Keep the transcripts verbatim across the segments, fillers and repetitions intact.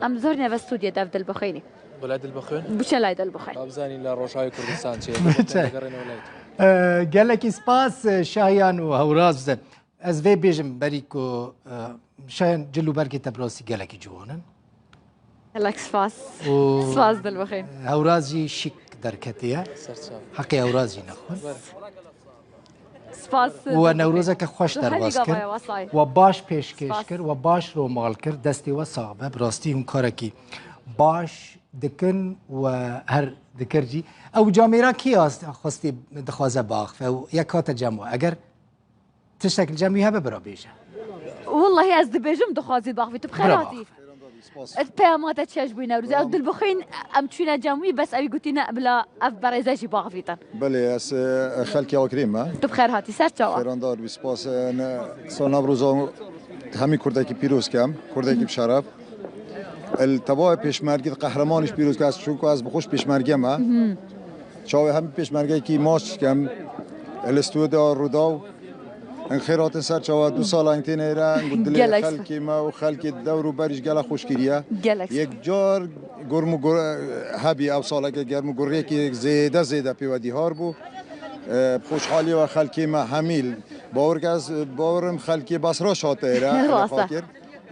Em zor neve stûdye dev Dilbixwînî. Bila Dilbixwîn. Biçe lay Dilbixwîn. Ba bizanîn li Roşayê Kurdistan çi ye. Ee, gelekî spas e, Şahiyan û Hewraz. Ez vê bêjim berî ku e, Şahiyan cil û bergê te bi rastî gelekî ciwan in. Gelek spas. Û Spas Dilbixwîn. Hewraz jî şîk derketiye. Heqê Hewraz jî nexwin. Spas. We Newrozeke xweş derbas kir. We baş pêşkêş kir, we baş romal kir. Destê we sax be. Bi rastî hûn karekî baş dikin we her dikir jî. Ew camêra kî xwestî dixwaze biaxife? Ew yek hate cem we. Eger tiştek li cem wî hebe bira bêje. Wallahî ez dibêjim dixwazî biaxivî. Tu bi xêr hatî. Peyama te çi ye ji bo Newrozê? Ew Dilbixwîn em çûne cem wî, bes ewî gotîne bila ev berêze jî biaxivîtin. Belê, ez e, xelkê Akrê me. Tu bi xêr hatî, ser çawa? Xêrandar bî, spas. E, ne, sal Newroza hemî Kurdekî pîroz kem, Kurdekî bi şeref. El tevayê pêşmergî, qehremanî jî pîroz ke, ez çunku ez bi xwe jî pêşmerge me. Çavê hemî pêşmergekî maç dikem. El stûdya Rûdaw. Em xêr hatin ser çawa du sala em tên êre, em got dilê Gelek xelkê me û xelkê dewr û berî jî gelek xweş kiriye. Gelek Yek car gorm û gur hebî ev saleke germ û gurriyekî zêde zêde pê we dîhar bû. E, bi xweşhalî we xelkê me hemî, bawer ke ez bawerim xelkê Basra şate êre, Rast e. Kir.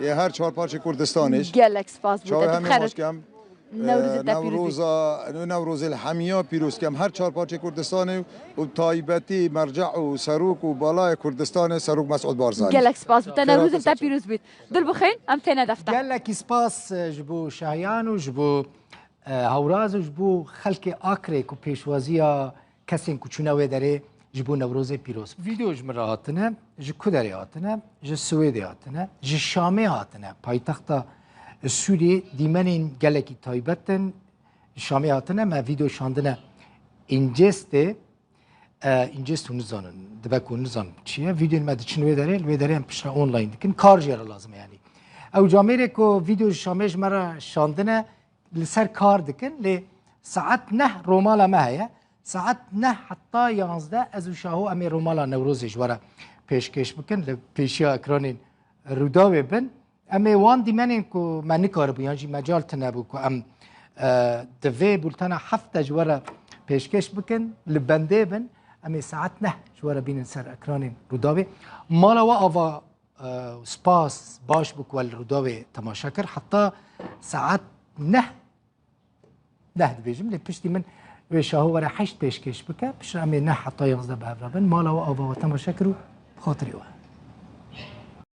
Ê her çar parçê Kurdistanê jî. Gelek spas bû Çawa te, hemî xêr maç kem. Newrozê te pîroz bî. Newroza, Newrozê li hemiya pîroz kem. Her çar parçê Kurdistanê û taybetî merceq û serok û balayê Kurdistanê Serok Mesûd Barzanî. Gelek spas bû te. Newrozê te pîroz bît. Dilbixwîn, em têne defte. Gelekî spas e, ji bo Şahiyan û ji bo e, Hewraz û ji bo xelkê Akrê ku pêşwaziya kesên ku çûne wê derê ji bo Newrozê pîroz. Vîdeo ji min re hatine, ji ku derê hatine? Ji Swêdê hatine, ji Şamê hatine. Paytexta Sûriyê dîmenên gelekî taybet in. Şamê hatine, me vîdeo şandine Încestê. E, Încest hûn nizanin, dibe ku nizanin çi ye. Vîdeoyên me diçin wê derê, li wê derê em piştre online dikin. Kar jê re lazim e yanî. Ew camêrê ku vîdeo ji Şamê ji me re şandine, li ser kar dikin, lê saet neh romala me heye. Saet neh heta yanzdeh ez û Şaho em ê romala Newrozê ji we re pêşkêş bikin, li pêşiya ekranên Rûdawê bin. Em ê wan dîmenên ku me nikaribû yan jî mecal tune bû ku em e, di vê bultena heft de ji we re pêşkêş bikin, li bendê bin, em ê saet neh ji we re bînin ser ekranên Rûdawê. Mala we ava e, spas, baş bû ku we li Rûdawê temaşe kir. Heta saet neh, neh dibêjim, lê piştî min wê Şaho were heşt pêşkêş bike, piştre em ê neh heta yanzdeh bi hev re bin. Mala we ava we temaşe kir û bi xatirê we.